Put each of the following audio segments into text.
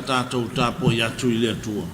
tatou tapuai atu i le Atua.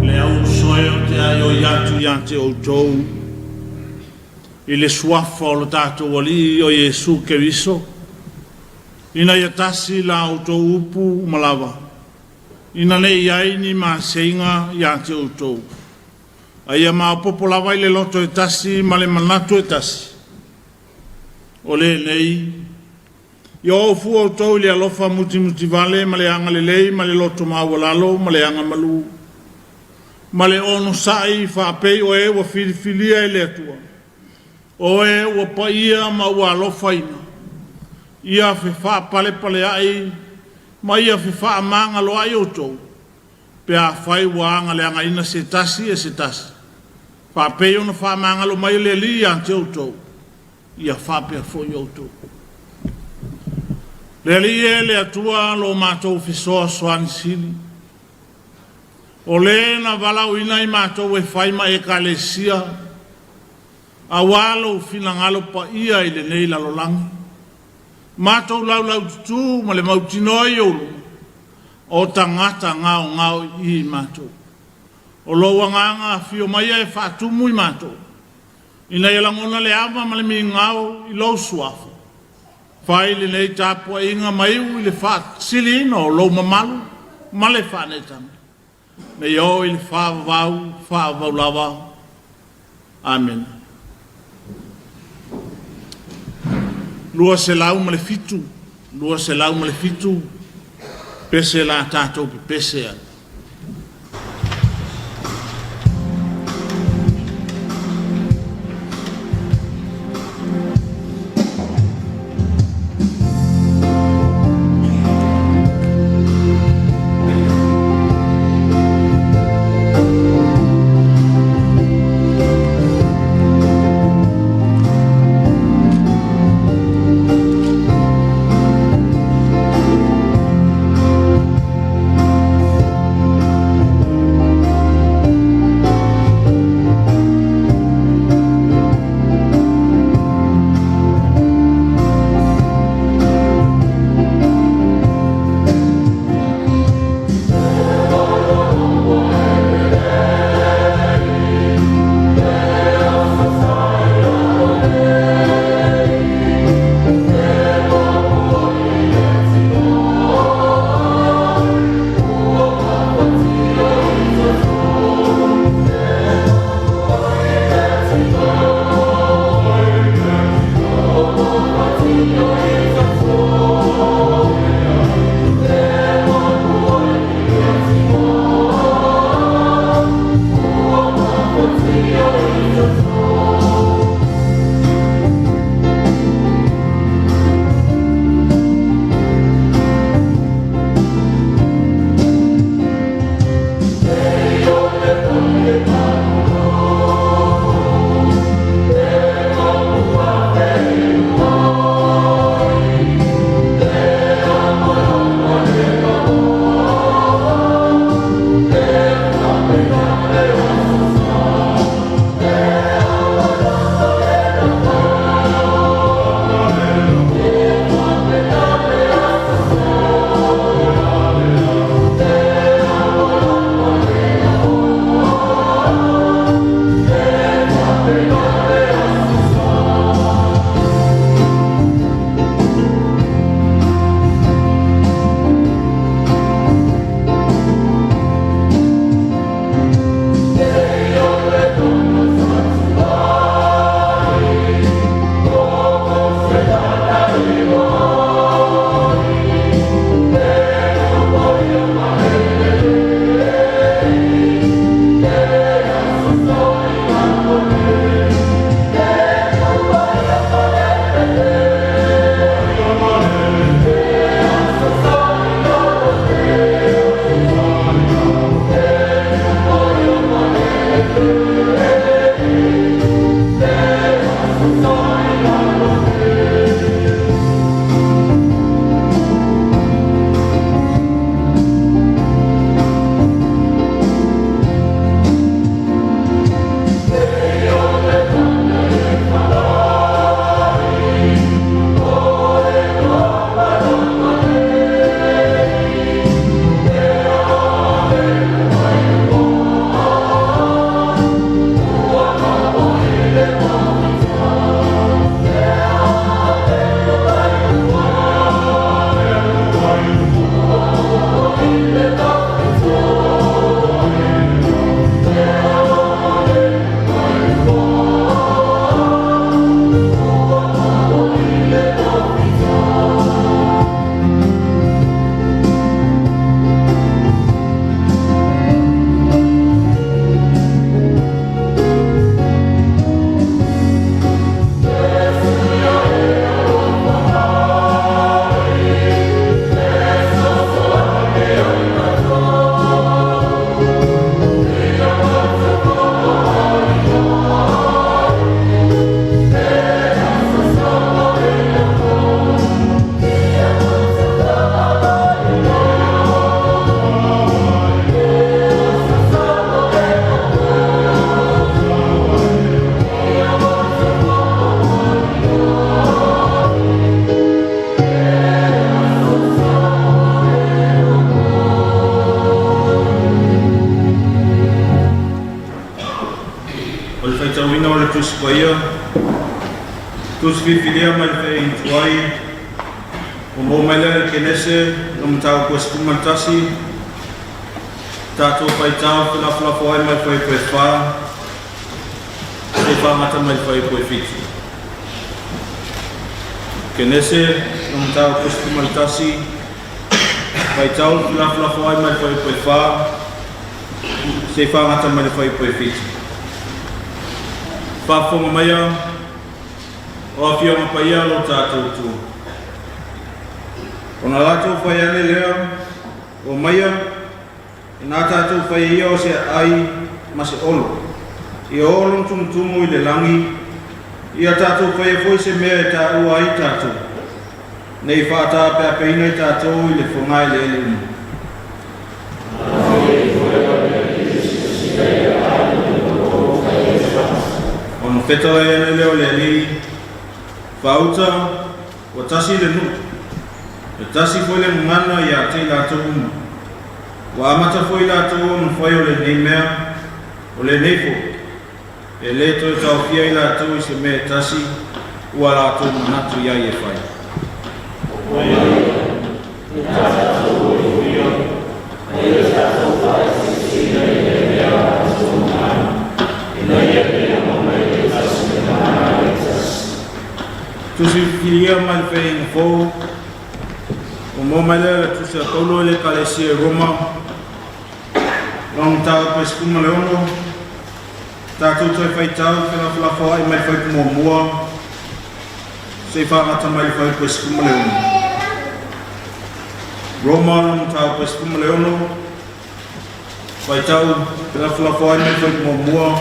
Le au uso e ou te aioi atu ia te outou i le Suafa o lo tatou Alii o Iesu Keriso, ina ia tasi la outou upu uma lava, ina ne i i ai ni maseiga ia te outou, a ia maopoopo lava i le loto e tasi ma le manatu e tasi. O lenei, ia o fua outou i le alofa mutimutivale ma le agalelei ma le loto maualalo ma le agamalu, ma le onosai faapei o e ua filifilia e le Atua, o e ua paia ma ua alofaina, ia fefaapalepaleai ma ia fefaamagaloai outou, pe afai ua agaleagaina se tasi e se tasi, faapei ona faamagalo mai e le Alii ia te outou, ia faapea foi outou. Le Alii e le Atua lo matou fesoasoani sili, o le na valaauina i matou e fai ma Ekalesia, auā lou finagalo paia i lenei lalolagi, matou laulaututu ma le mautinoa i ou luma, o tagata gaogaoi'i matou. O lou Agaga afio mai e faatumu i matou, ina ia lagona le ava ma le migao i lou Suafa. Fai lenei tapuaiga ma iu i le faasiliina o lou mamalu ma le faaneetaga, ne i oo i le faavavau, faavavau lava. Amene. 207, 207, pese la tatou pepese ai. O le faitauina o le Tusi Paia, Tusi Filifilia mai le Feaiga Tuai, ua maua mai lea i le Kenese le mataupu e 11, tatou faitau felafolafoai mai le fuaiupu e 4 seia faagata mai le fuaiupu e 7. Kenese le mataupu e 11, faitau felafolafoai mai le fuaiupu e 4 seia faagata mai le fuaiupu e 7. Faafofoga maia o Afioga Paia lo tatou Atua. Ona latou fai ane lea, o maia, ina tatou faia ia o se aai ma se olo. Ia o lona tumutumu i le lagi, ia tatou faia foi se mea e taua ai tatou, nei faataapeapeina i tatou i le fogaeleele uma. Ona fetalai ane lea o le Alii, faauta ua tasi le nuu, e tasi foi le gagana ia te i latou uma. Ua amata foi latou ona fai o lenei mea, o lenei foi, e lē toe taofia i latou i se mea e tasi ua latou manatu i ai e fai. Tusi Filifilia mai le Feaiga Fou, ua maua mai lea le Tusi a Paulo i le Ekalesia i Roma, lona mataupu e 16, tatou toe faitau felafolafoai mai le fuaiupu muamua seia faagata mai le fuaiupu e 16. Roma lona mataupu e 16, faitau felafolafoai mai le fuaiupu muamua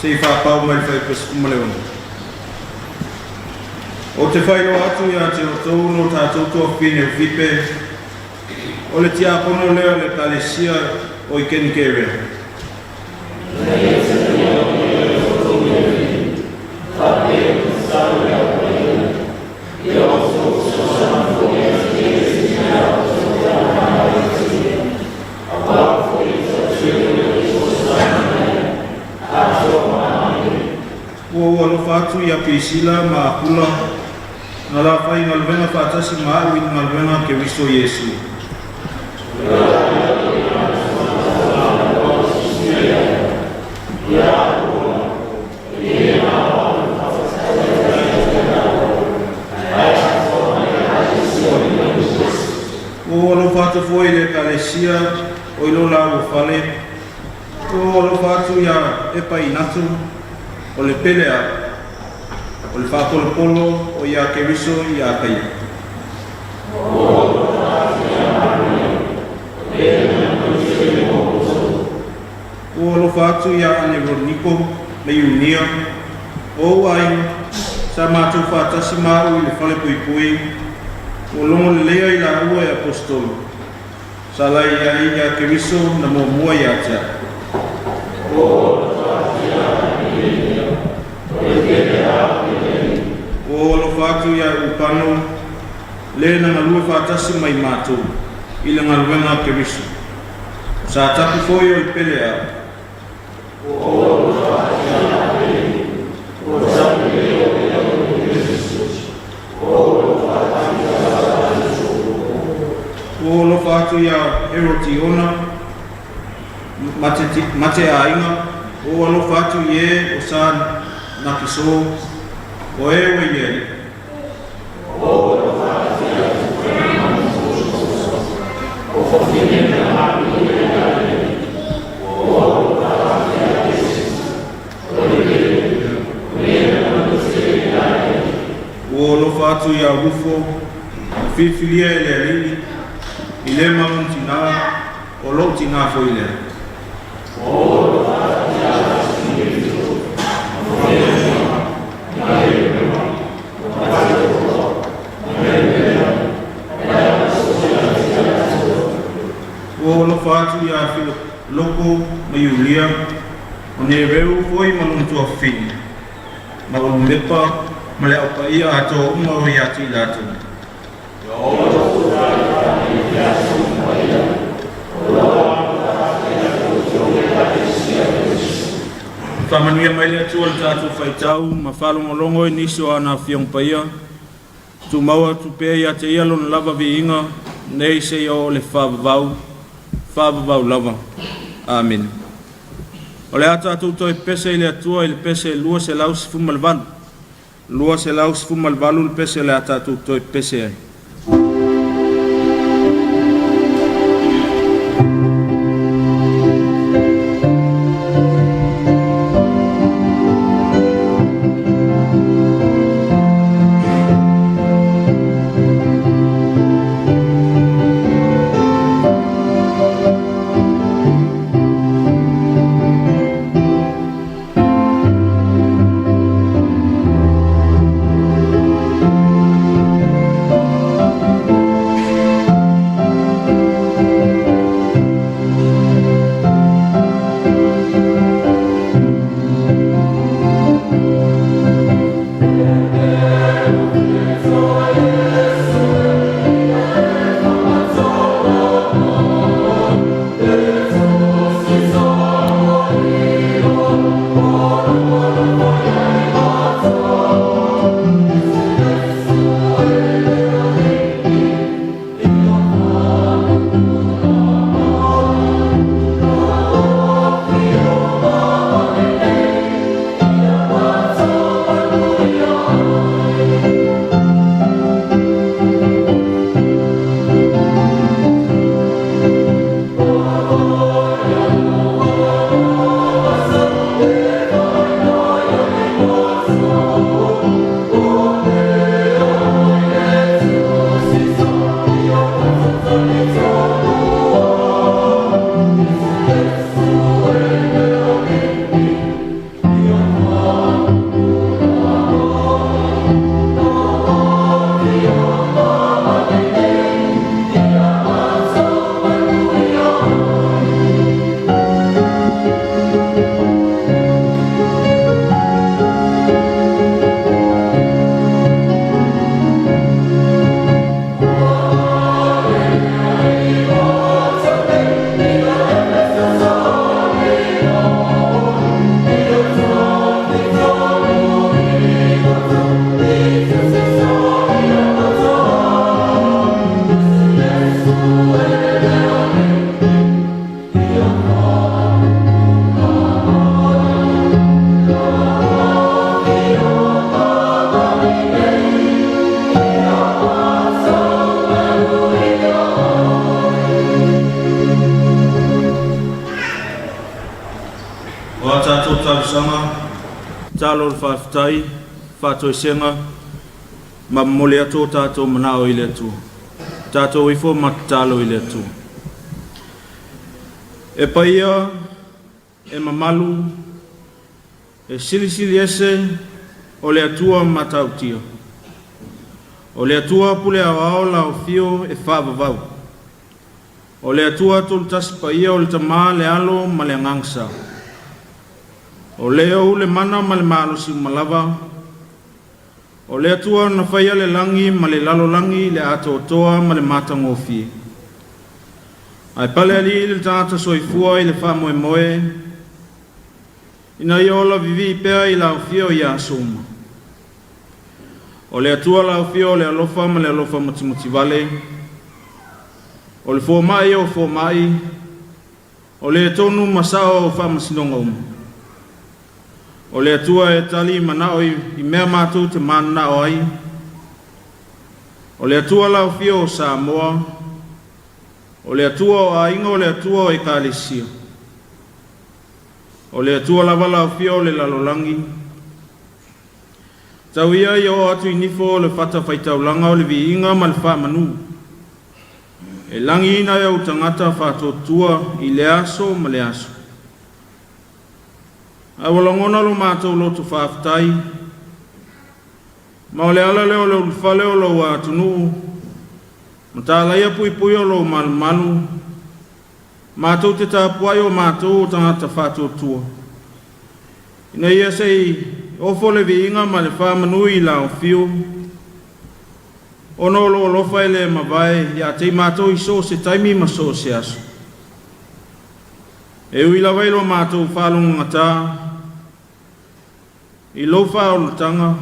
seia faapau mai le fuaiupu e 16. Ou te faailoa atu ia te outou lo tatou tuafafine o Fipe, o le tiakono lea o le Ekalesia o i Kenikerea. Ua ou alofa atu ia Perisila ma Akula, na la faigaluega faatasi ma au i le galuega a Keriso Iesu. Ua ou alofa atu foi i le Ekalesia o i lo laua fale. Ua ou alofa atu ia Epainatu, o le pele au, o le faapolopolo o ia Keriso i Akaia. Ua ou alofa atu ia Aneroniko ma Iunia, o ou aiga, sa matou faatasi ma au i le falepuipui, ua logo lelei ai laua e aposetolo, sa lai ai ia Keriso na muamua ia te au. Ua ou alofa atu ia Upano, le na galue faatasi mai matou i le galuega a Keriso. O sa tapu foi o le pele au. Ua ou alofa atu ia Herotiona, ma te aiga, ua ou alofa atu i e o sa Nakiso, o e ua i le Alii. Ua ou alofa atu ia Rufo, na filifilia e le Alii, i le ma lona tinā, o lou tinā foi lea. Ua ou alofa atu ia Filoloko ma Iulia, o Nereu foi ma lona tuafafine, ma Olumepa ma le aupaia atoa uma o ia te i latou. Faamanuia mai le Atua i le tatou faitau ma faalogologo i nisi o ana Afioga Paia, tumau atu pea ia te Ia Lona lava viiga, nei seia oo i le faavavau, faavavau lava. Amene. O le a tatou toe pese i le Atua i le pese 218, 218 le pese o le a tatou toe pese ai. O a tatou talosaga, tatalo o le faafetai, faatoesega, ma momoli atu o tatou manao i le Atua. Tatou ifo ma tatalo i le Atua. E paia, e mamalu, e silisili ese o le Atua matautia. O le Atua pule aoao lau afio e faavavau. O le Atua Tulutasi Paia o le Tama, le Alo ma le Agaga Sa. O le ou le mana ma le malosi umalava. O le Atua na faia le lagi ma le lalolagi le atoatoa ma le matagofie. Ae pale alii le tagata soifua i le faamoemoe, ina ia ola vivii pea i le afio ia aso uma. O le Atua la afio o le alofa ma le alofa matimativale, o le fomai o fomai, o le tonu ma sao o faamasinoga uma. O le Atua e tali manao i mea matou te mananao ai. O le Atua lau Afio o Samoa, o le Atua o aiga, o le Atua o Ekalesia. O le Atua lava lau Afio o le lalolagi. Tau ia ia oo atu i nifo o le fatafaitaulaga o le viiga ma le faamanu. E lagiina e ou tagata faatuatua i le aso ma le aso. Ae ua lagona lo matou loto faafetai, ma o le ala lea o le ulufale o lou atunuu, matalaia puipui o lou malumalu, matou te tapuai o matou o tagata faatuatua. Ina ia se i ofo le viiga ma le faamanu i lau afio, ona o lou alofa e le mavae ia te i matou i so o se taimi ma so o se aso. E ui lava i lo matou faalogogata, i lou faaolataga,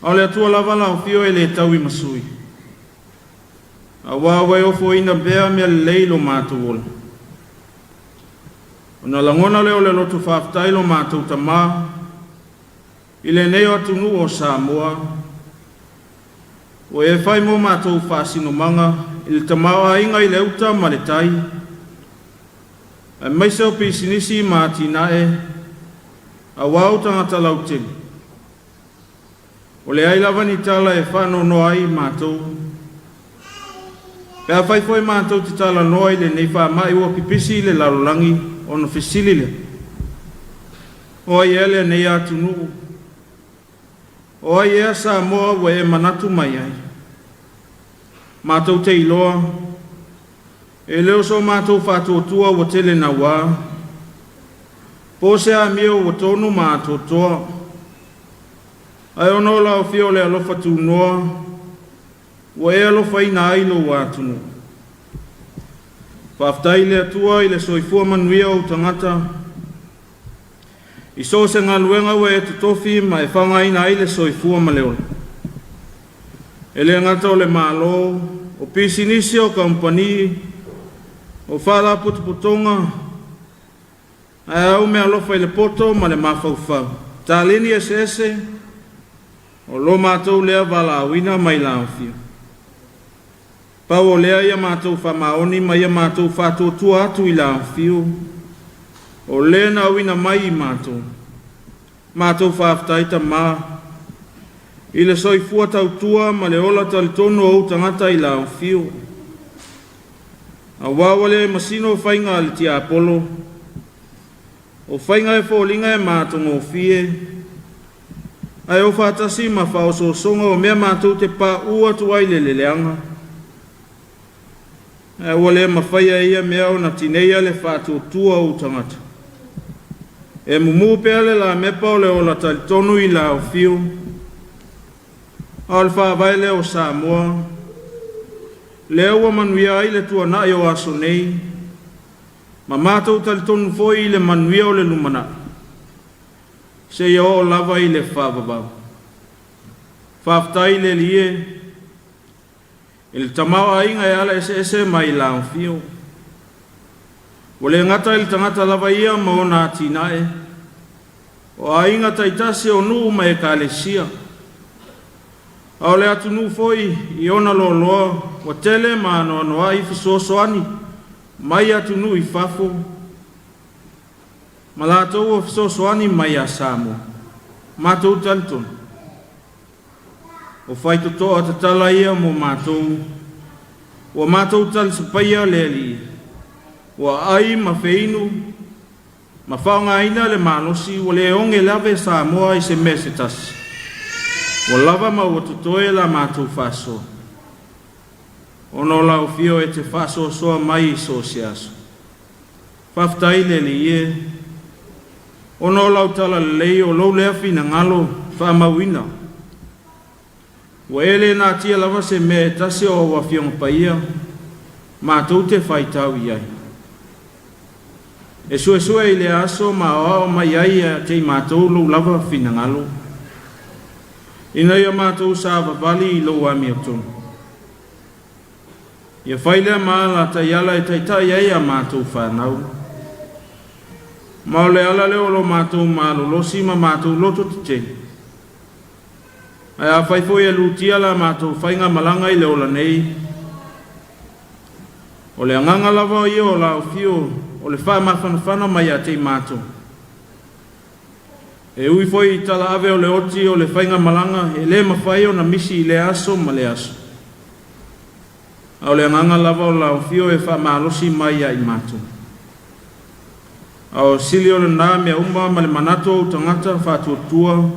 a o le Atua lava lau Afio e le tauimasui, auā ua e ofoina pea mea lelei i lo matou ola. Ona lagona lea o le loto faafetai i lo matou Tamā i lenei atunuu o Samoa, ua e fai mo matou faasinomaga i le tamaoaiga i le uta ma le tai, aemaise o pisinisi ma atinae, auā ou tagata lautele. Ua leai lava ni tala e faanoanoa ai matou, pe afai foi matou te talanoa i lenei faamai ua pipisi i le lalolagi, ona fesili lea, o ai ea lenei atunuu? O ai ea Samoa ua e manatu mai ai? Matou te iloa, e le o so matou faatuatua ua tele naua, po o se amio ua tonu ma atoatoa, ae ona o lau Afio o le alofa tunoa ua e alofaina ai lou atunuu. Faafetai i le Atua i le soifua manuia o ou tagata i so o se galuega ua e totofi ma e faaaogaina ai le soifua ma le ola. E le gata o le Malo, o pisinisi o kamupani, o faalapotopotoga, ae a meaalofa i le poto ma le mafaufau, taleni eseese o lo matou lea valaauina mai la Afio. Pau o lea ia matou faamaoni ma ia matou faatuatua atu i le afifio, o le na auina mai i matou. Matou faafetai Tama i le soifua tautua ma le ola talitonu o ou tagata i le afifio, aua ua le masino faiga a le tiapolo, o faiga e foliga e matagofie, ae o faatasi ma faaosoosoga o mea matou te pauu atu ai i le leleaga, ae ua le mafai e ia mea ona tineia le faatuatua o ou tagata. E mumu pea le lamepa o le ola talitonu i le afifio, a o le faavae lea o Samoa, lea ua manuia ai le tuanai o aso nei, ma matou talitonu foi i le manuia o le lumanai, seia oo lava i le faavavau. Faafetai i le Alii e, i le tamaoaiga e ala eseese mai le afifio. Ua le gata i le tagata lava ia ma ona atinae, o aiga taitasi o nuu ma ekalesia, a o le atunuu foi i ona loaloa ua tele ma anoanoai fesoasoani mai atunuu i fafo ma latou ua fesoasoani mai ia Samoa. Matou talitonu, o faitotoa tatala ia mo matou, ua matou talisapaia le Alii, ua ai ma feinu ma faaaogaina le malosi ua le oge lave Samoa i se mea se tasi, ua lava ma ua totoe la matou faasoa, ona o lau Afio e te faasoasoa mai i so o se aso. Faafetai i le Alii e, ona o lau talalelei o lou lea finagalo faamauina, ua e le natia lava se mea e tasi o au Afioga Paia matou te faitau i ai. E suesue i le aso ma aoao mai ai ia te i matou lou lava finagalo, ina ia matou savavali i lou amiotonu. Ia fai lea ma ala taiala e taitai ai a matou fanau. Ma o le ala lea o lo matou malolosi ma matou loto tetele. Ae afai foi e lutia la matou faigamalaga i le ola nei, o le agaga lava ia o lau afio o le faamafanafana mai ia te i matou. E ui foi i talaave o le oti o le faigamalaga e le mafai ona misi i lea aso ma lea aso, a o le agaga lava o lau afio e faamalosi mai ia i matou. A o sili o lena mea uma ma le manatu o ou tagata faatuatua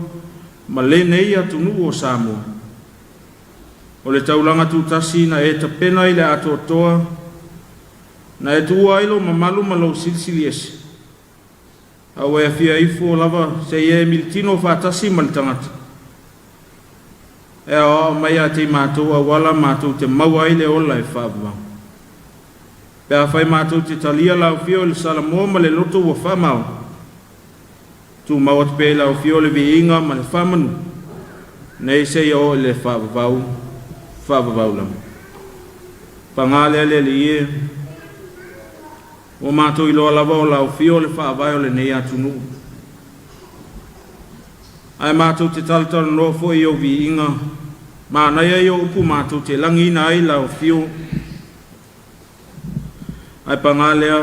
ma lenei atunuu o Samoa, o le taulaga tutasi na e tapena i le atoatoa, na e tuua ai lou mamalu ma lou silisili ese, a ua e afia ifo lava seia e militino faatasi ma le tagata, e aoao mai ia te i matou auala matou te maua ai le ola e faavavau. Pe afai matou te talia lau afio i le Salamoa ma le loto ua faamaoni, Tumau atu pea i lau Afio le viiga ma le faamanu, nei seia oo i le faavavau, faavavau lava. Paga lea le Alii e, ua matou iloa lava o lau Afio le faavae o lenei atunuu, ae matou te talatalanoa foi i ou viiga, manaia ia o upu matou te lagiina ai lau Afio. Ae paga lea,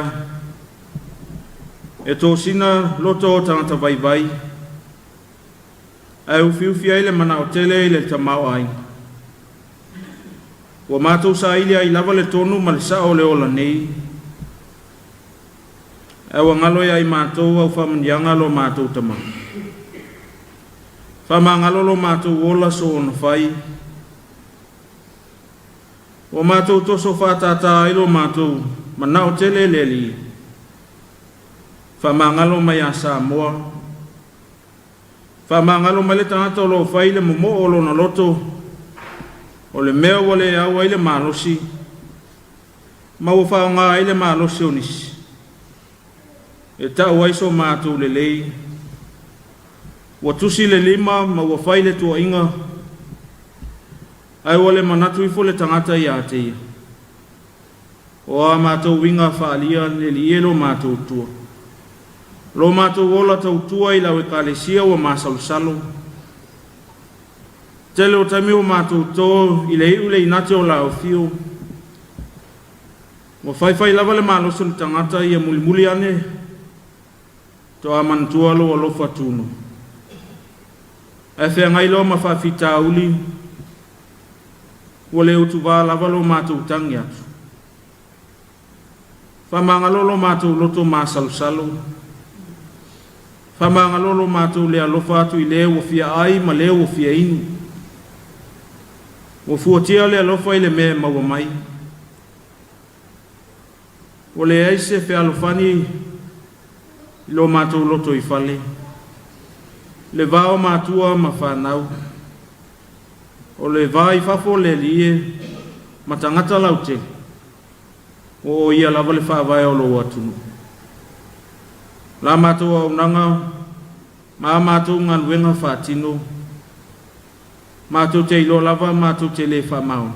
e tosina loto o tagata vaivai, ae ufiufi ai le manao tele i le tamaoaiga. Ua matou saili ai lava le tonu ma le sao o le ola nei, ae ua galo ia i matou au faamanuiaga lo matou Tama. Faamagalo lo matou ola soona fai, ua matou toso faatātā ai lo matou manao tele le Alii. Faamagalo mai ia Samoa, faamagalo mai le tagata o lo o fai le momoo o lona loto, o le mea ua le au ai le malosi, ma ua faaaoga ai le malosi o nisi, e tau ai so matou lelei. Ua tusi le lima ma ua fai le tuuaiga, ae ua le manatu ifo le tagata ia te ia. O a matou uiga faaalia le Alii e lo matou Atua, lo matou ola tautua i lau Ekalesia ua masalosalo. Tele o taimi ua matou to i le iu le inate o lau Afio, ua faifai lava le malosi o le tagata ia mulimuli ane, toa manatua lou alofa tuno. Ae feagai loa ma faafitauli, ua le utuvā lava lo matou tagi atu. Faamagalo lo matou loto masalosalo, faamagalo lo matou le alofa atu i le ua fia ai ma le ua fia inu. Ua fuatia le alofa i le mea e maua mai. Ua leai se fealofani i lo matou loto i fale, le va o matua ma fanau, o le va i fafo le Alii e ma tagata lautele, ua o ia lava le faavae o lou atunuu. La matou auaunaga ma a matou galuega faatino, matou te iloa lava matou te le faamaoni.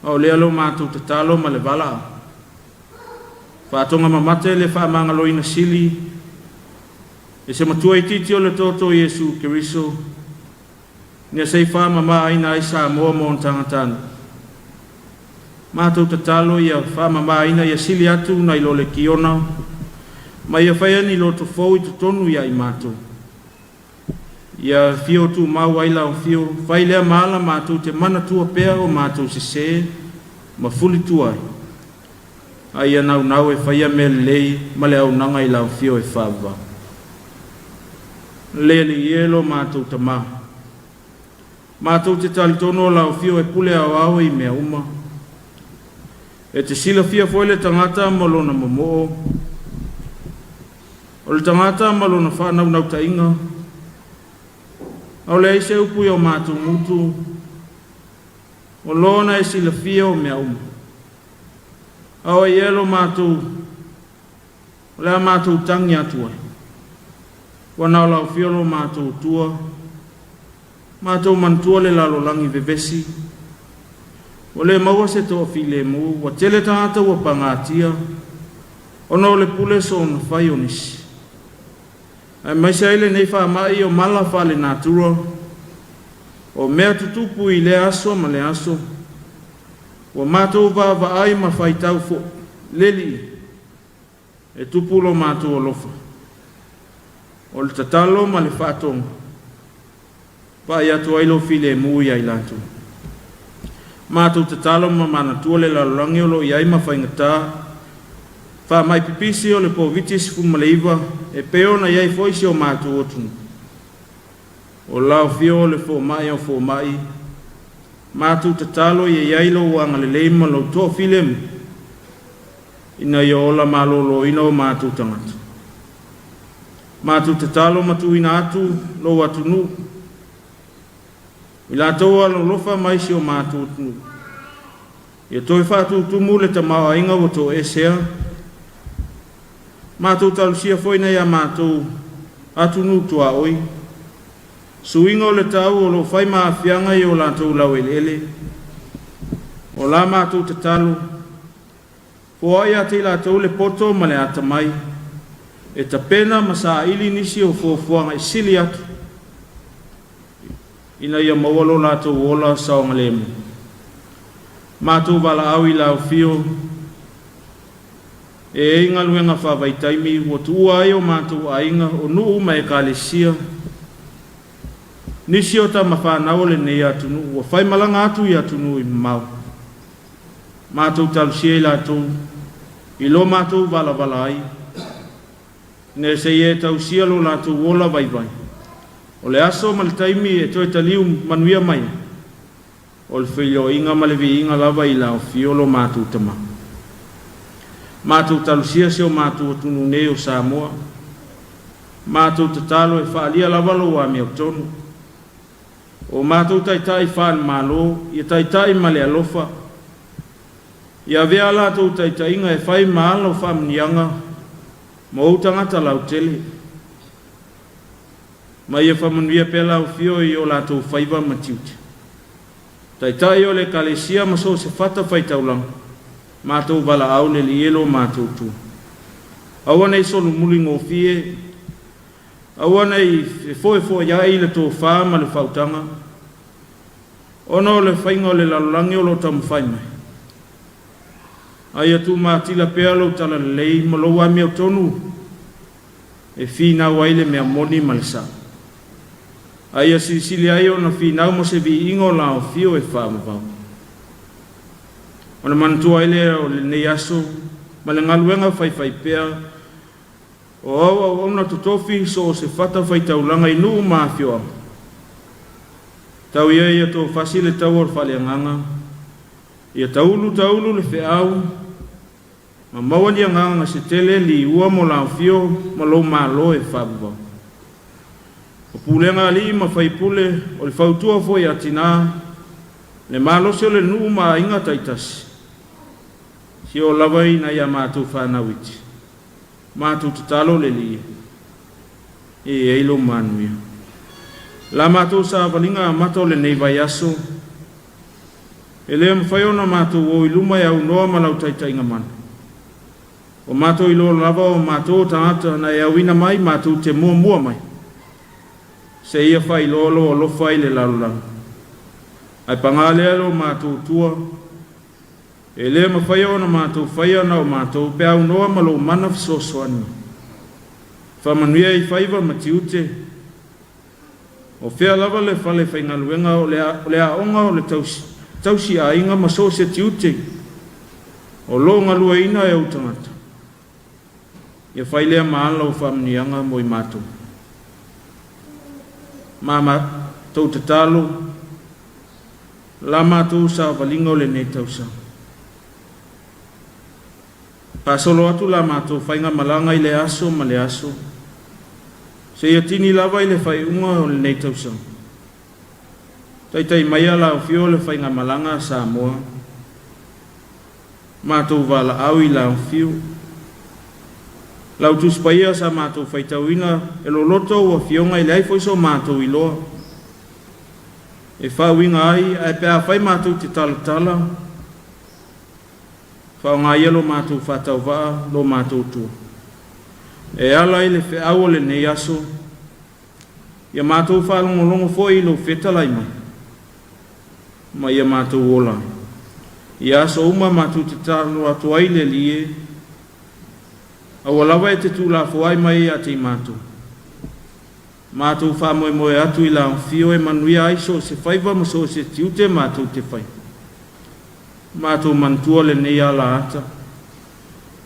A o lea lo matou tatalo ma le valaau, faatogamamate le faamagaloina sili e se matua itiiti o le toto Iesu Keriso, ina se i faamamaina ai Samoa ma ona tagatanuu. Matou tatalo ia faamamaina ia sili atu nai lo le kiona, ma ia faia ni loto fou i totonu ia i matou. Ia afio tumau ai lau afio, fai lea ma ala matou te manatua pea o matou sesē ma fulitua ai, a ia naunau e faia mea lelei ma le auaunaga i lau afio e faavavau. Le Alii e lo matou Tamā, matou te talitonu o lau afio e pule aoao i mea uma. E te silafia foi le tagata ma lona momoo, o le tagata ma lona faanaunautaiga, a o leai se upu i o matou gutu, o lona e silafia o mea uma. A o ai ea lo matou, o le a matou tagi atu ai? Ua na o lau afio lo matou Atua, matou manatua le lalolagi vevesi, ua le maua se toafilemu, ua tele tagata ua pagatia, ona o le pule soona fai o nisi. Aemaise ai lenei faamai o mala faalenatura, o mea tutupu i lea aso ma le aso, ua matou vaavaai ma faitau foi, le Alii, e tupu lo matou alofa. O le tatalo ma le faatoga, vaai atu ai lou filemu ia i latou. Matou tatalo ma manatua le lalolagi o lo o i ai ma faigata, faamai pipisi o le Koviti-19 e pei ona i ai foi si o matou atunuu. O lau afio o le fomai o fomai, matou tatalo ia i ai lou agalelei ma lou toafilemu, ina ia ola maloloina o matou tagata. Matou tatalo ma tuuina atu lou atunuu, i latou alolofa mai si o matou atunuu, ia toe faatutumu le tamaoaiga ua toesea. Matou talosia foi nai a matou atunuu tuaoi, suiga o le tau o loo fai ma aafiaga i o latou laueleele. O la matou tatalo, foai ia te i latou le poto ma le atamai e tapena ma saili nisi o fuafuaga e sili atu ina ia maua lo latou ola saogalemu. Matou valaau i le Afio e ai galuega faavaitaimi ua tuua ai o matou aiga o nuu ma ekalesia. Nisi o tamafanau o lenei atunuu ua faimalaga atu i atunuu e mamao. Matou talosia i latou i lo matou valavala ai, ina se i e tausia lo latou ola vaivai. O le aso ma le taimi e toe taliu manuia mai ai, o le feiloaiga ma le viiga lava i le Afio lo matou Tama. Matou talosia si o matou atunuu nei o Samoa, matou tatalo e faaalia lava lou amiotonu. O matou taitai faale-Malo, ia taitai ma le alofa, ia avea a latou taitaiga e fai ma ala o faamanuiaga mo ou tagata lautele, ma ia faamanuia pea lau Afio i o latou faiva ma tiute. Taitai o le Ekalesia ma so o se fatafaitaulaga, matou valaau le Alii e lo matou Atua. Aua ne i solomuli gofie, aua ne i fefoefoeai le tofa ma le faautaga, ona o le faiga o le lalolagi o lo o taumafai mai. A ia tumatila pea lou talalelei ma lou amiotonu e finau ai le mea moni ma le sao. A ia silisili ai ona finau mo se viiga o lau Afio e faavavau. Ona manatua ai lea o lenei aso ma le galuega faifaipea o au auauna totofi so o se fatafaitaulaga i nuu ma afioaga. Tau ia ia tofasi le taua o le faaleagaga, ia taulu taulu le feau, ma maua ni agaga se tele liua mo lau Afio ma lou malo e faavavau. O pulega a alii ma faipule, o le fautua foi a tinā, le malosi o le nuu ma aiga taitasi, seia oo lava i nai a matou fanau iti, matou tatalo le Alii e i ai lou manuia. La matou savaliga amata o lenei vaiaso, e le mafai ona matou o i luma e aunoa ma lau taitaiga mana. Ua matou iloa lava o matou o tagata na e auina mai matou te muamua mai, seia faailoa lou alofa i le lalolagi. Ae paga lea lo matou Atua, e le mafai ona matou faia na o matou pe aunoa ma lou mana fesoasoani. Faamanuia i faiva ma tiute, o fea lava le fale faigaluega o le aoga o le tausiaiga ma so o se tiute o lo o galueaiina e ou tagata. Ia fai lea ma ala o faamanuiaga mo i matou. Ma matou tatalo la matou savaliga o lenei tausaga. Faasolo atu la matou faigamalaga i le aso ma le aso, seia tini lava i le faaiuga o lenei tausaga. Taitai maia lau Afio le faigamalaga a Samoa, matou valaau i lau Afio. Lau Tusi Paia sa matou faitauina e loloto ou Afioga e leai foi so matou iloa e faauiga ai, ae pe afai matou te talatala, faaaoga ia lo matou faatauvaa lo matou Atua. E ala i le feau o lenei aso, ia matou faalogologo foi i lou fetalai mai, ma ia matou ola. Ia aso uma matou te tatalo atu ai le Alii e, aua lava e te tuulafoai mai ia te i matou. Matou faamoemoe atu i lau Afio e manuia ai so o se faiva ma so o se tiute matou te fai. Matou manatua lenei alaata,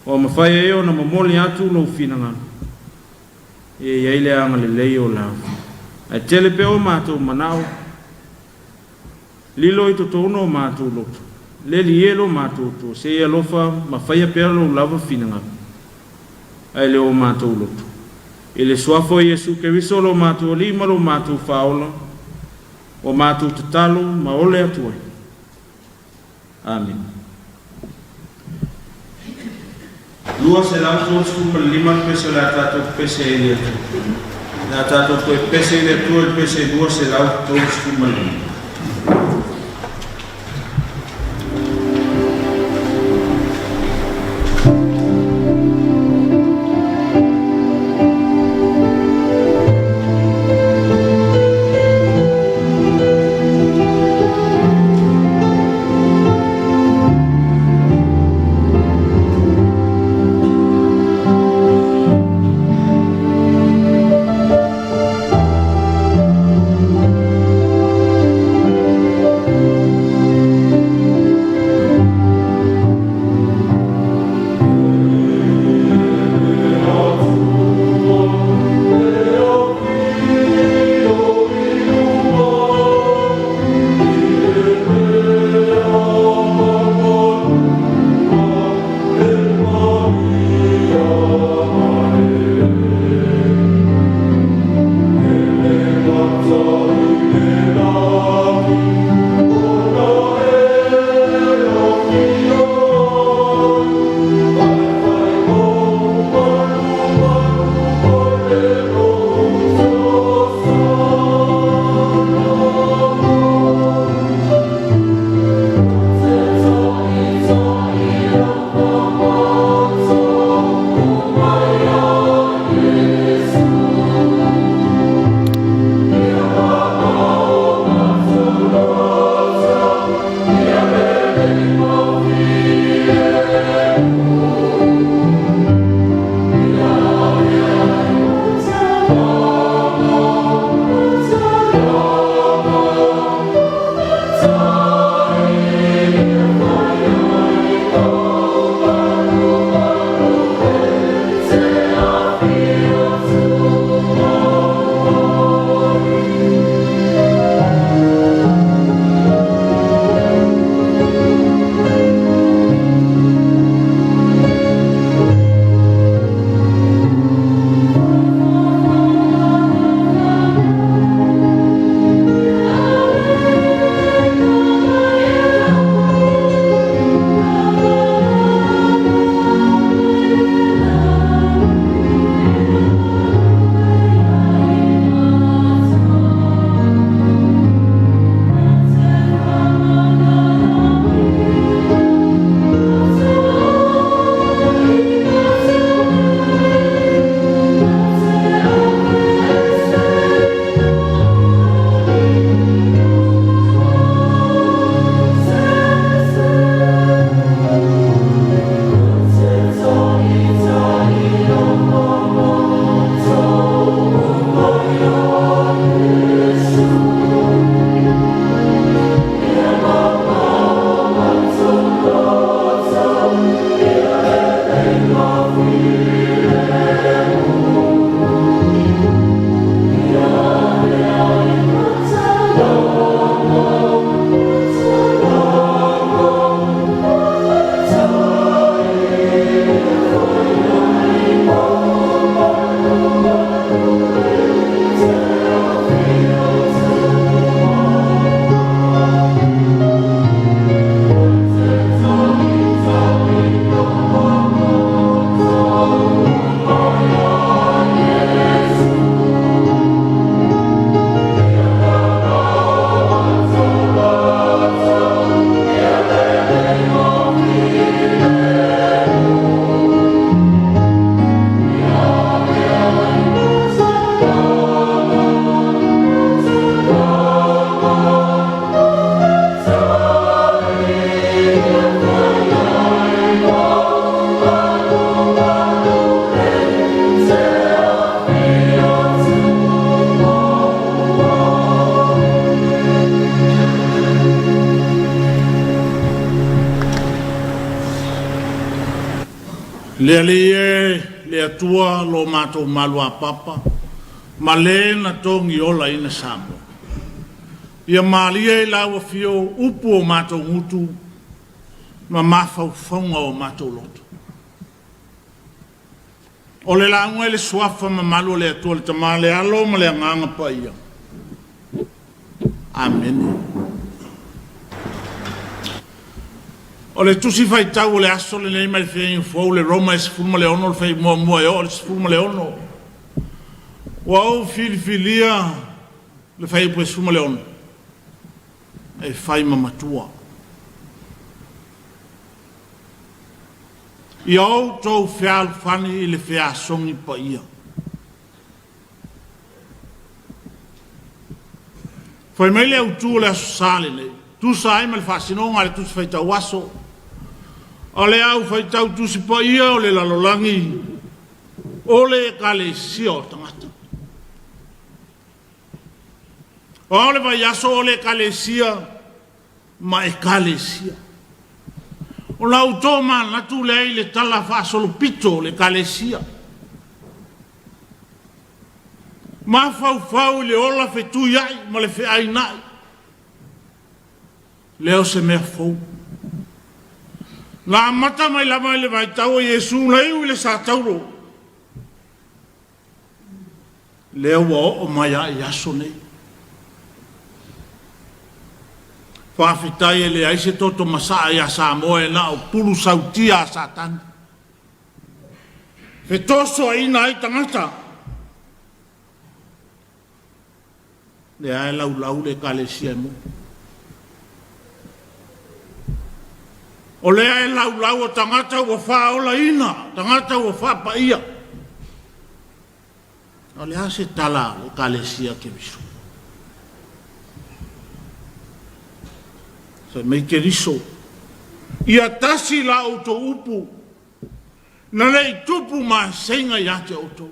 ua mafai ai ona momoli atu lou finagalo, e i ai le agalelei o lau Afio. Ae tele pea o matou manao, lilo i totonu o matou loto, le Alii e lo matou Atua, se i alofa ma faia pea lou lava finagalo, ae le o matou loto. I le suafa o Iesu Keriso lo matou Alii ma lo matou Faaola, ua matou tatalo ma ole atu ai. Amene. 235 le pese o le a tatou pepese ai i le Atua. O le a tatou toe pepese i le Atua i le pese 235. Le Alii e, le Atua lo matou maluapapa, ma Le na togiolaina Samoa. Ia malie i lau afio upu o matou gutu ma mafaufauga o matou loto. O le lauga i le Suafa mamalu o le Atua le Tama, le Alo ma le Agaga Paia. Amene. O le Tusi Faitau o le aso lenei mai le Feagaiga Fou, le Roma e 16 le fai muamua e oo i le 16. Ua ou filifilia le fuaiupu e 16 e fai ma matua. Ia outou fealofani i le feasogi paia. Fai mai le autu o le Aso Sa lenei, tusa ai ma le faasinoga a le Tusi Faitau Aso a le Au Faitau Tusi Paia o le Lalolagi o le Ekalesia o Tagata. O a o le vaiaso o le Ekalesia ma Ekalesia. Ona ou tomanatu lea i le tala faasolopito o le Ekalesia. Mafaufau i le ola fetuiai ma le feainai. Lea o se mea fou. Na amata mai lava i le vaitau o Iesu na iu i le satauro. Lea ua oo mai lava i aso nei. Faafetai e leai se toto masaa ia Samoa e na o pulu sautia a Satani. Fetosoaina ai tagata. Lea e laulau le Ekalesia e moni. O lea e laulau o tagata ua faaolaina, tagata ua faapaia. O le a se tala a le Ekalesia Keriso? Fai mai Keriso, ia tasi la outou upu, na le i tupu maseiga ia te outou.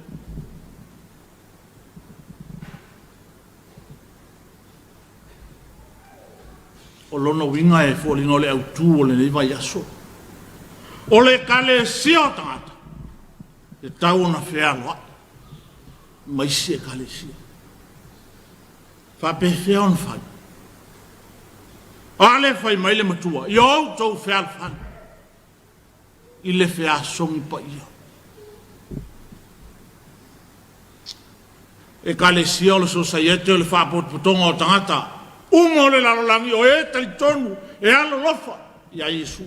O lona uiga e foliga o le autu o lenei vaiaso. O le Ekalesia o tagata, e tatau ona fealoai ma isi Ekalesia. Faapefea ona fai? A lea fai mai le matua, ia outou fealofani i le feasogi paia. Ekalesia o le Sosaiete o le Faapotopotoga o Tagata uma o le Lalolagi o e talitonu e alolofa iā Iesu.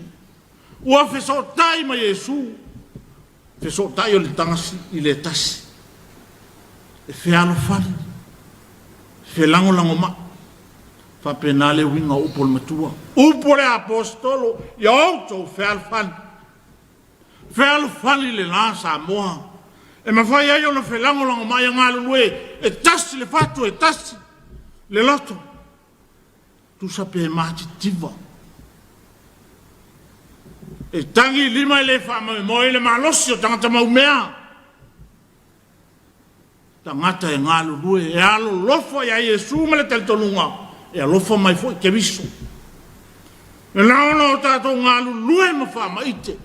Ua fesootai ma Iesu, fesootai o le tagasi i le tasi, e fealofani, felagolagomai. Faapena le uiga o upu o le matua, upu o le Aposetolo, ia outou fealofani. Fealofani lena Samoa e mafai ai ona felagolagomai a galulue e tasi le fatu e tasi le loto. Tusa pe matitiva. E tagi i lima e le faamoemoe i le malosi o tagata maumea. Tagata e galulue, e alolofa iā Iesu ma le talitonuga e alofa mai foi Keriso. E na ona o tatou galulue ma faamaite,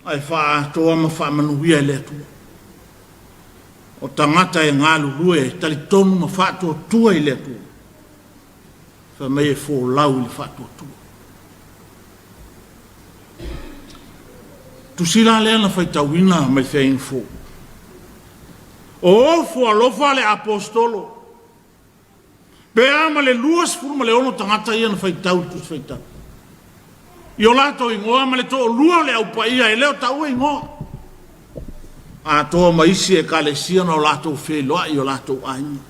ae faaatoa ma faamanuia e le Atua. O tagata e galulue, e talitonu ma faatuatua i le Atua, fai mai e folau i le faatuatua. Tusi la lea na faitauina mai Feagaiga Fou. O ofo alofa le Aposetolo, pe a ma le 26 tagata ia na faitau i le Tusi Faitau. I o latou igoa ma le toalua o le Au Paia e le o taua igoa. Atoa ma isi ekalesia na o latou feiloai i o latou aiga.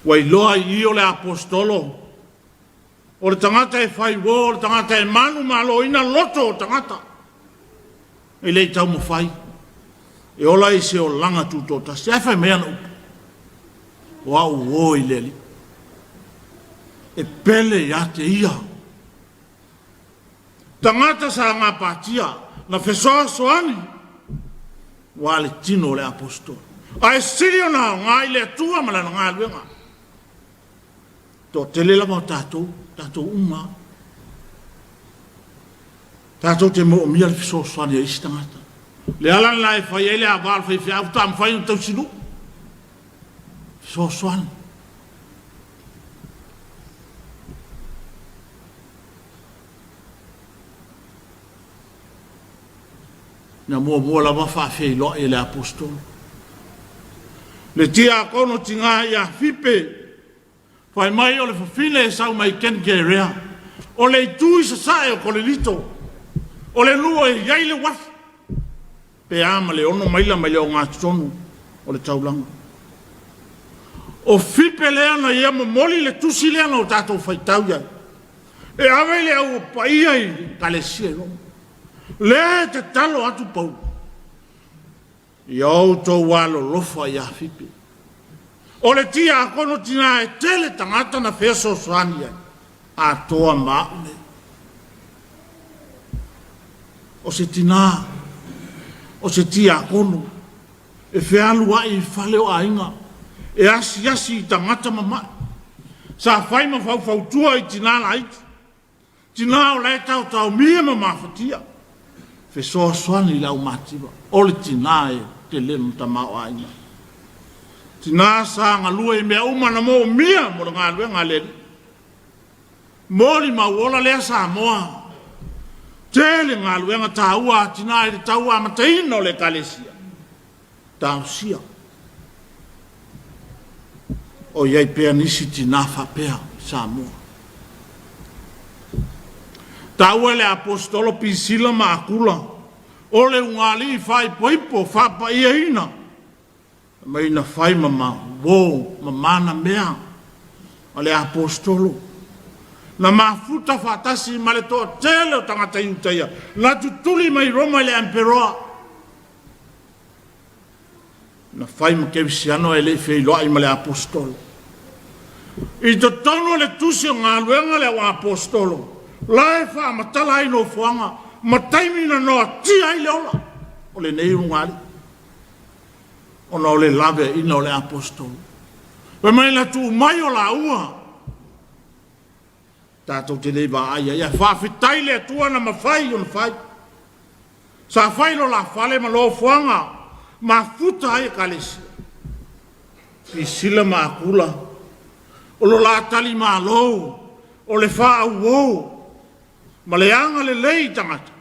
Ua iloa i i o le Aposetolo O le tagata e fai uo, o le tagata e manumaloina loto o tagata e le i taumafai e ola i se olaga tutoatasi. Ae fai mai ana upu, o au uo i le Alii, e pele ia te ia. Tagata sa gapatia, na fesoasoani ua le tino o le Aposetolo. Ae sili ona aoga i le Atua ma lana galuega. Toatele lava o tatou, tatou uma lava. Tatou te moomia le fesoasoani a isi tagata. Le ala lena e fai ai le ava o le faifeau faatoa mafai ona tausinuu. Fesoasoani. Na muamua lava faafeiloai e le Aposetolo. Le tiakono tigā ia Fipe, fai mai o le fafine e sau mai Kenkerea. O le itu i sasae o Kolelito, o le nuu e i ai le uafu, pe a ma le 6 maila mai le ogatotonu o le taulaga. O Fipe lea na ia momoli le tusi lea na o tatou faitau i ai, e ave i le au paia i le Ekalesia i Roma. Lea e tatalo atu Paulo, ia outou alolofa ia Fipe. O le tiakono tinā e tele tagata na fesoasoani ai, atoa ma au nei. O se tinā, o se tiakono, e fealuai i fale o aiga, e asiasi i tagata mama'i. Sa fai ma faufautua i tinā laiti, tinā o la e taotaomia ma mafatia, fesoasoani i le au mativa, o le tinā e tele lona tamaoaiga. Tinā sa galue i mea uma na moomia mo le galuega a le Alii. Molimau ola lea Samoa. Tele galuega taua a tinā i le tau amataina o le Ekalesia. Talosia o i ai pea nisi tinā faapea i Samoa. Taua e le Aposetolo Pisila ma Akula o le ugaalii faaipoipo faapaiaina mai na fai ma ma uo ma mana mea a le Aposetolo na mafuta faatasi ma le toatele o tagata Iutaia na tutuli mai Roma i le Emperoa. Na fai ma kerisiano ae le i feiloai ma le Aposetolo. I totonu o le tusi o galuega le au Aposetolo, la e faamatala ai nofoaga ma taimi na noatia ai le ola o lenei ulugalii ona o le laveaiina o le Aposetolo. Fai mai na tuu mai o laua tatou te le vaai ai, ae faafetai le Atua na mafai ona fai. Sa fai lo la fale ma lofoaga mafuta ai ekalesia. Silasila ma Akula, o lo la talimalo, o le faaauo ma le agalelei i tagata.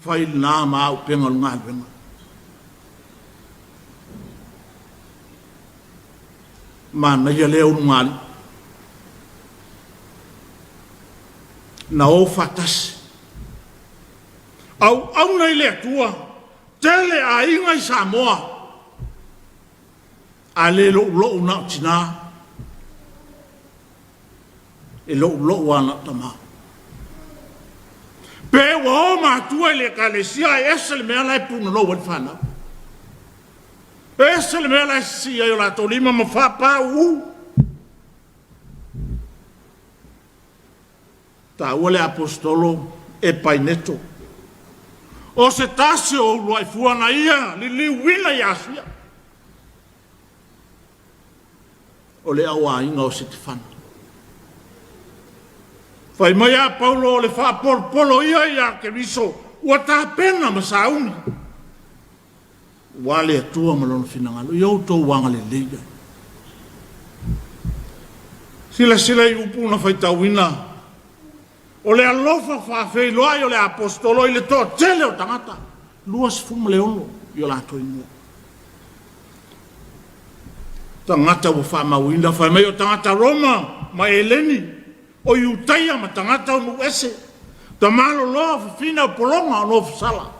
Fai lena ma auupega o le galuega. Manaia lea ulugalii. Na o faatasi. Auauna i le Atua, tele aiga i Samoa, a le loulou na o tina, e loulou lava na o tama. Pe ua o matua i le ekalesia ae ese le mea la e punonou ai le fanau. Ese le mea la e sisii ai o latou lima ma faapāū. Taua le Aposetolo Epaineto, o se tasi o uluai fua na ia liliuina i Asia. O le auaiga o Setefano. Fai mai a Paulo o le faapolopolo ia ia Keriso ua tapena ma sauni. Ua le Atua ma lona finagalo, ia outou agalelei ai. Silasila i upu na faitauina, o le alofa faafeiloai o le Aposetolo i le toatele o tagata, 26 i o latou igoa. Tagata ua faamauina, fai mai o tagata Roma ma Eleni, o Iutaia ma tagata o nuu ese, tamaloloa o fafina o pologa o nofosala.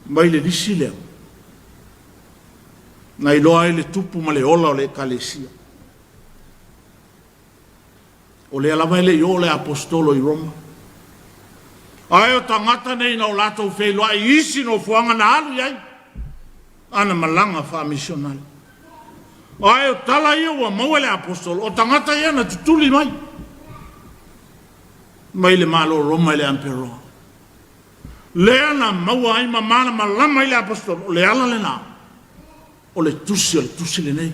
Mai le lisi lea, na iloa ai le tupu ma le ola o le Ekalesia. O lea lava e le i oo le Aposetolo i Roma. Ae o tagata nei na o latou feiloai i isi nofoaga na alu i ai ana malaga faamisionale. Ae o tala ia ua maua e le Aposetolo, o tagata ia na tutuli mai mai le Malo Roma i le Amperoa. Lea na maua ai ma malamalama ai le Aposetolo, o le ala lena o le tusi o le tusi lenei.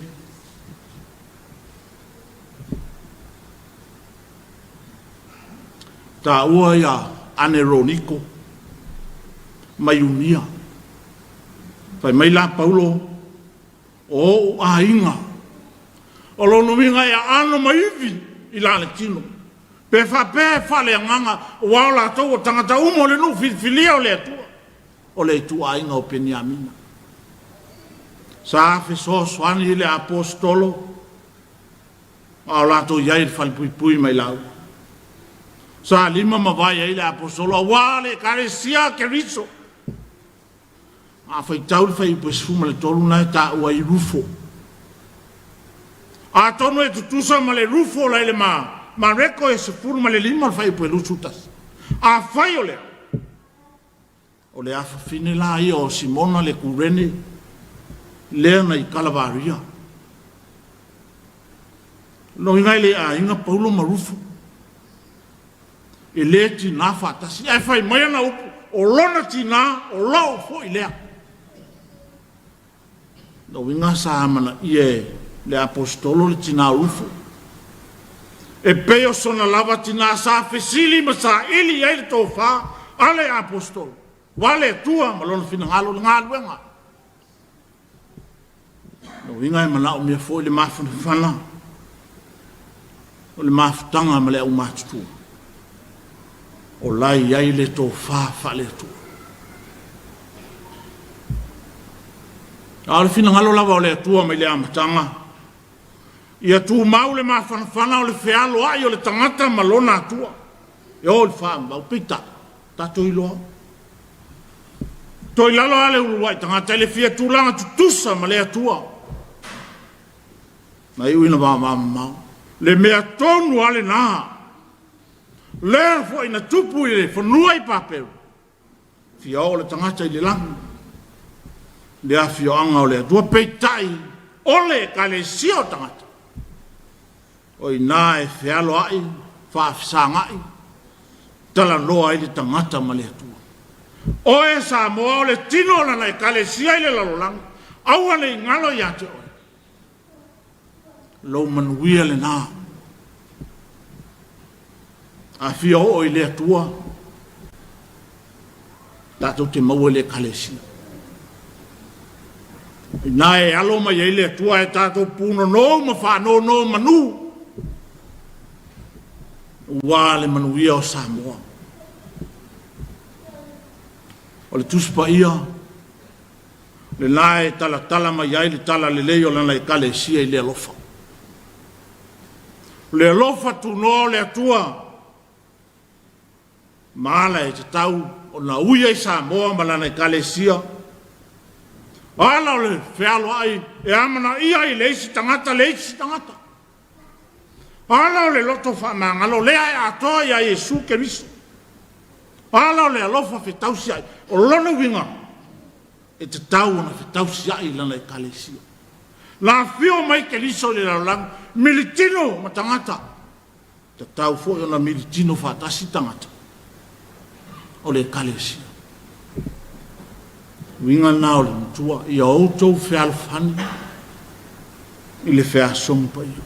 Taua ia Aneroniko ma Iunia. Fai mai la Paulo, o ou aiga. O lona uiga e aano ma ivi i la le tino. Pe faapea e faaleagaga, aua o latou o tagata uma o le nuu filifilia o le Atua, o le ituaiga o Peniamina. Sa fesoasoani i le Aposetolo. A o latou i ai i le falepuipui ma i laua. Sa lima ma vae ai le Aposolo aua le Ekalesia a Keriso. A faitau le fuaiupu e 13 lena e taua ai Rufo. Atonu e tutusa ma le Rufo la i le Mareko e 15 le fuaiupu e 21. Afai o lea, o le afafine la ia o Simona le Kurene lea na i Kalavaria. Lona uiga e le aiga Paulo ma Rufo. E le tiga faatasi. Ae fai mai ana upu, o lona tiga, o lou foi lea. Lona uiga sa amanaia e le Aposetolo le tina o Rufo. E pei o sona lava tina sa fesili ma saili i ai le tofa a le Aposetolo, aua le Atua ma lona finagalo i le galuega. Lona uiga e manaomia foi le mafanafana o le mafutaga ma le aumatutua o la e i ai le tofa faale-Atua. A o le finagalo lava o le Atua mai le amataga, ia tumau le mafanafana o le fealoai o le tagata ma lona Atua e o i le faavavau. Peitai, tatou iloa, toe i lalo lava le uluai tagata i le fia tulaga tutusa ma le Atua. Na iu ina vavamamao. Le mea tonu lava lena, lea foi na tupu i le fanua i Papeu, fia oo le tagata i le lagi, le afioaga o le Atua. Peitai, o le Ekalesia o tagata, O i ina e fealoai, faafesagai, talanoa ai le tagata ma le Atua. Oe Samoa o le tino o lana Ekalesia i le lalolagi, aua ne i galo ia te oe lou manuia lena. A fia oo i le Atua, tatou te maua i le Ekalesia. Ina e alo mai ai le Atua e tatou pūnonou ma faanonomanu aua le manuia o Samoa. O le Tusi Paia lena e talatala mai ai le talalelei o lana Ekalesia i le alofa. O le alofa tunoa o le Atua ma ala e tatau ona ui ai Samoa ma lana Ekalesia, ala o le fealoai e amanaia ai le isi tagata le isi tagata, ala o le loto faamagalo lea e atoa ia Iesu Keriso, ala o le alofa fetausiai. O lona uiga, e tatau ona fetausiai i lana Ekalesia. Na afio mai Keriso i le lalolagi, militino ma tagata, Tatau foi ona militino faatasi tagata o le Ekalesia. Uiga lena o le matua, ia outou fealofani i le feasogi paia.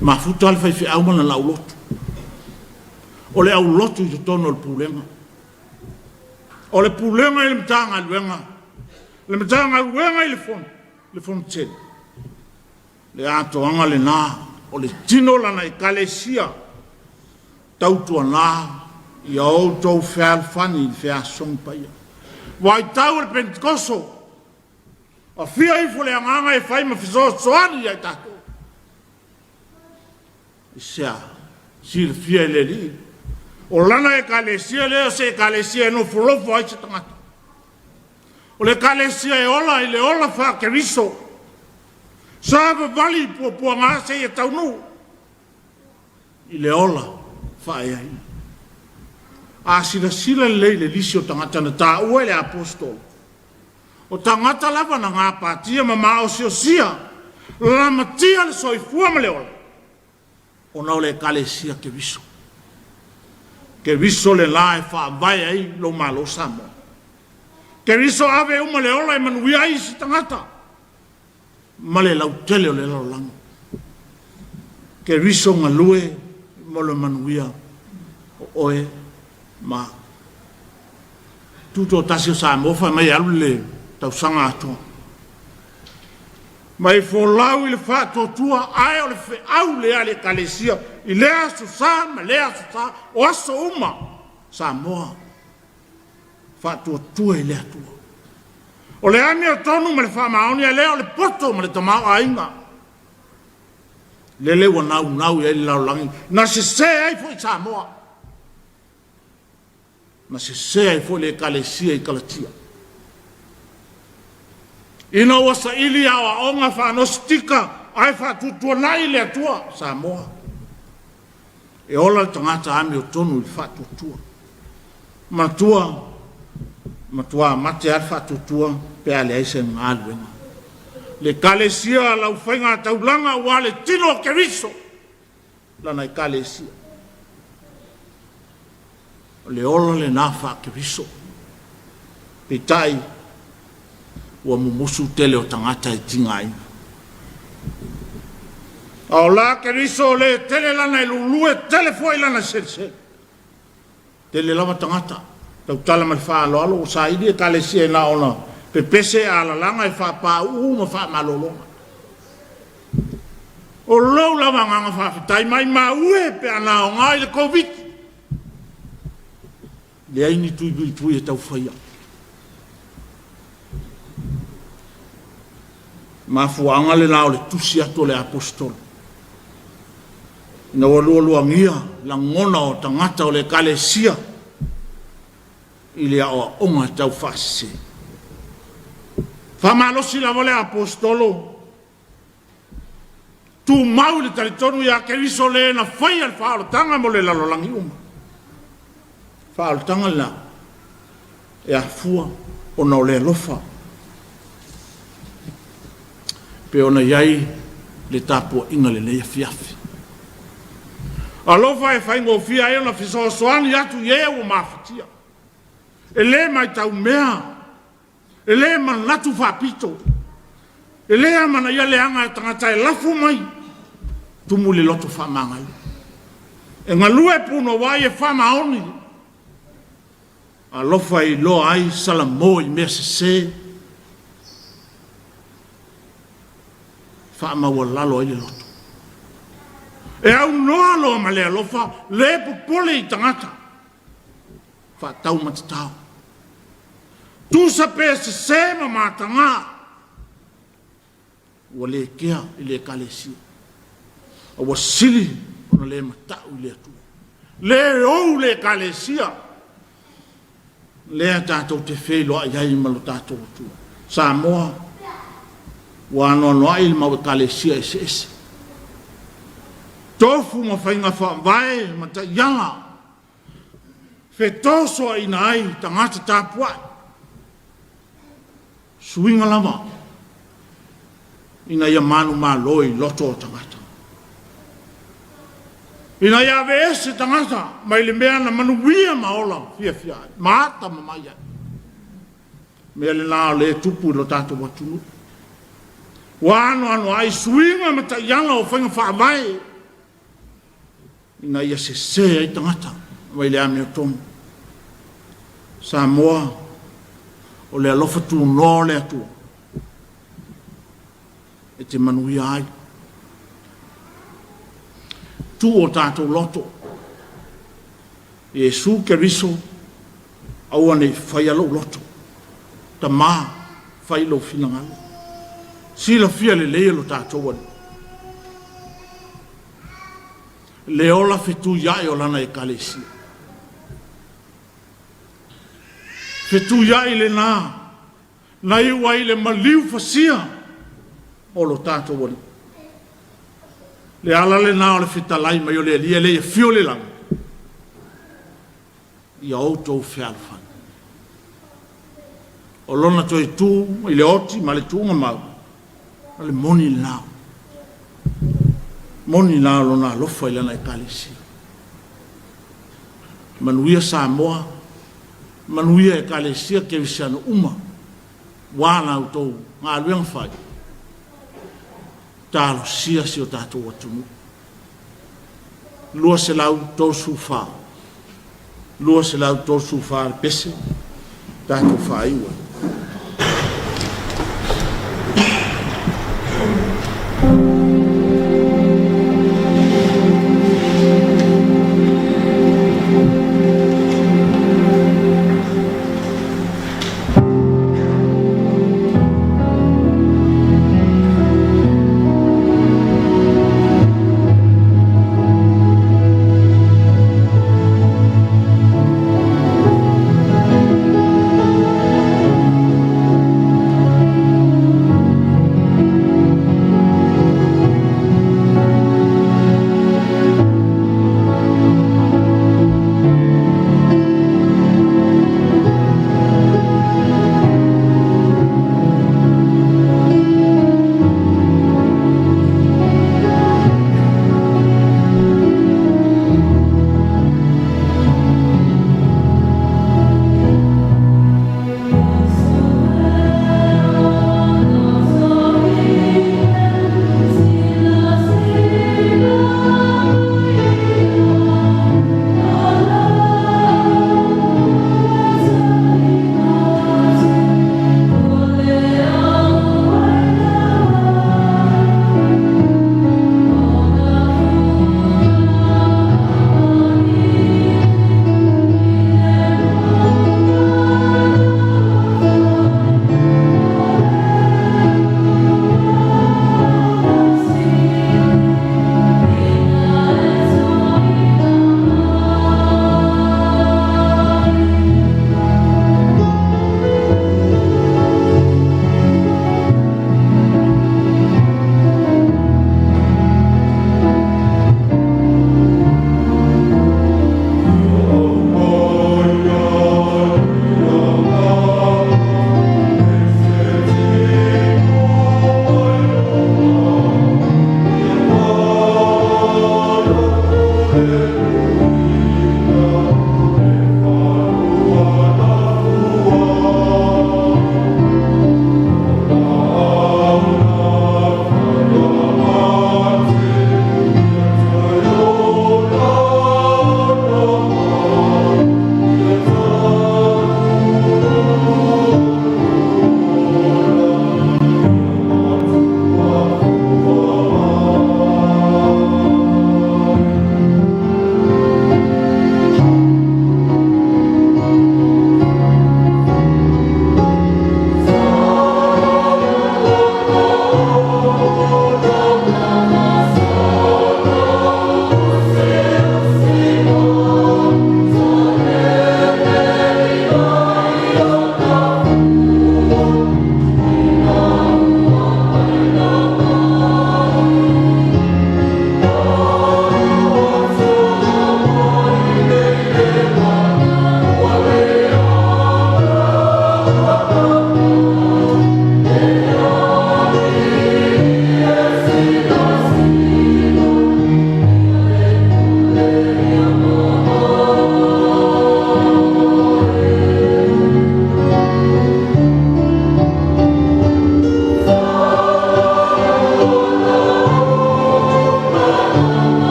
Mafuta le faifeau ma lana aulotu. O le aulotu i totonu o le pulega. O le pulega i le Matagaluega, le Matagaluega i le Fono, le Fono tele. Le atoaga lena o le tino o lana Ekalesia, tautuana ia outou fealofani i le feasogi paia. Vaitau o le Pentekoso, afia ifo le Agaga e fai ma fesoasoani ia i tatou. Aisea? Silafia e le Alii, o lana Ekalesia lea o se Ekalesia e nofonofo ai se tagata. O le Ekalesia e ola i le ola faa-Keriso. Savavali i puapuaga seia taunuu i le ola faaeaina. A silasila lelei i le lisi o tagata na taua e le Aposetolo, o tagata lava na gapatia ma maosiosia, lamatia le soifua ma le ola, ona o le Ekalesia Keriso. Keriso le la e faavae ai lou Malo Samoa. Keriso ave uma le ola e manuia ai isi tagata ma le lautele o le lalolagi. Keriso galue mo le manuia o oe ma au. Tutoatasi o Samoa fai mai e alu le tausaga atoa. Mai folau i le faatuatua, ae o le feau lea a le Ekalesia i lea Aso Sa ma lea Aso Sa, o aso uma Samoa, faatuatua i le Atua. O le amiotonu ma le faamaoni, a lea o le poto ma le tamaoaiga. Lele ua naunau i ai le lalolagi, na sese ai foi Samoa, na sese ai foi le Ekalesia i Kalatia. Ina ua saili aoaoga faanostika ae faatuatuanai le Atua Samoa, e ola le tagata amiotonu i le faatuatua. Matua, matua mate lava le faatuatua pe a leai se galuega. Le Ekalesia, lau faigataulaga aua le tino o Keriso, lana Ekalesia. O le ola lena faa-Keriso. Peitai, ua mumusu tele o tagata e tigaina. A o la Keriso le tele lana e lulue, tele foi lana selesele. Tele lava tagata, tautala ma le faaaloalo ua saili Ekalesia e na ona pepese alalaga e faapāuu ma faamalologa. O lou lava agaga faafetai maimau e pe ana aoga i le Koviti. Leai ni tui puipui e tau faia. Mafuaaga lena o le tusi atu o le Aposetolo. Ina ua lualuagia lagona o tagata o le Ekalesia i le aoaoga tau faasese. Faamalosi lava le Aposetolo tumau i le talitonu ia Keriso le na faia le faaolataga mo le lalolagi uma. Faaolataga lena e afua ona o le alofa pei ona i ai le tapuaiga lenei afiafi. Alofa e faigofie ai ona fesoasoani atu i e ua mafatia. E le matau mea, e le manatu faapito, e le amanaia le aga a tagata e lafo mai, tumu i le loto faamagalo. E galue punouai e faamaoni, alofa e iloa ai Salamo i mea sese, faamaualalo ai le loto. E aunoa loa ma le alofa, le popole i tagata, faataumatatao. Tusa pe sese ma mataga, ua le kea i le Ekalesia, a ua sili ona le mata'u i le Atua. Le ou le Ekalesia, lea tatou te feiloai ai ma lo tatou Atua. Samoa, ua anoanoai le mau Ekalesia eseese. Tofu ma faiga faavae ma taiala, fetosoaina ai tagata tapuai. Suiga lava ina ia manumalo i loto o tagata. Ina ia aveese tagata mai le mea na manuia ma ola fiafia ai, ma atamamai ai. Mea lena o lea e tupu i lo tatou atunuu. Ua anoanoai suiga ma taiala o faiga faavae ina ia sese ai tagata mai le amiotonu. Samoa, o le alofa tunoa o le Atua e te manuia ai. Tuu o tatou loto, Iesu Keriso, aua ne i faia lou loto. Tama, fai lou finagalo. Silafia lelei e lo tatou Alii le ola fetuiai o lana Ekalesia. Fetuiai lena na iu ai le maliu fasia o lo tatou Alii. Le ala lena o le fetalai mai o le Alii e le i afio le lagi, ia outou fealofani. O lona toe tu i le oti ma le tuuga mau, o le moni lena. Moni lena o lona alofa i lana Ekalesia. Manuia Samoa, manuia Ekalesia Kerisiano uma, ua la outou galuega fai, talosia si o tatou atunuu. 234, 234 le pese, tatou faaiu ai.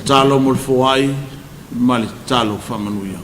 Tatalo mo le foai ma le tatalo faamanuia.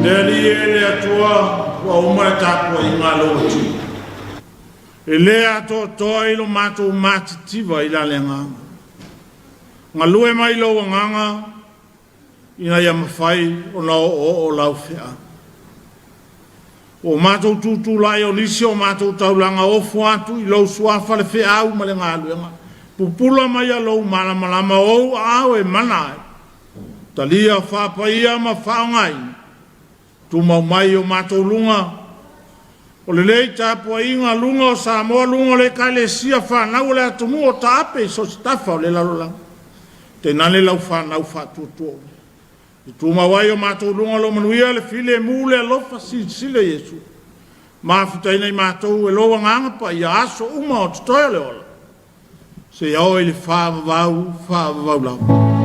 Le Alii e le Atua, ua uma le tapuaiga a lou atunuu. E le atoatoa i lo matou matitiva i la le agaga. Galue mai lou agaga ina ia mafai ona oooo lau feau. Ua matou tutulai o nisi o matou taulaga ofo atu i lou suafa le feau ma le galuega. Pupula maia lou malamalama o ou aao e mana ai. Talia faapaia ma faaaogaina. Tumau mai o matou luga, o lelei tapuaiga luga o Samoa, luga o le Ekalesia fanau o le atunuu o taape i so o se tafa o le lalolagi. Tainane lau fanau faatuatua. I tumau ai o matou luga lo manuia le filemu le alofa silisili Iesu. Mafutaina i matou e lou agaga paia aso uma o totoe o le ola. Seia oo i le faavavau, faavavau lava.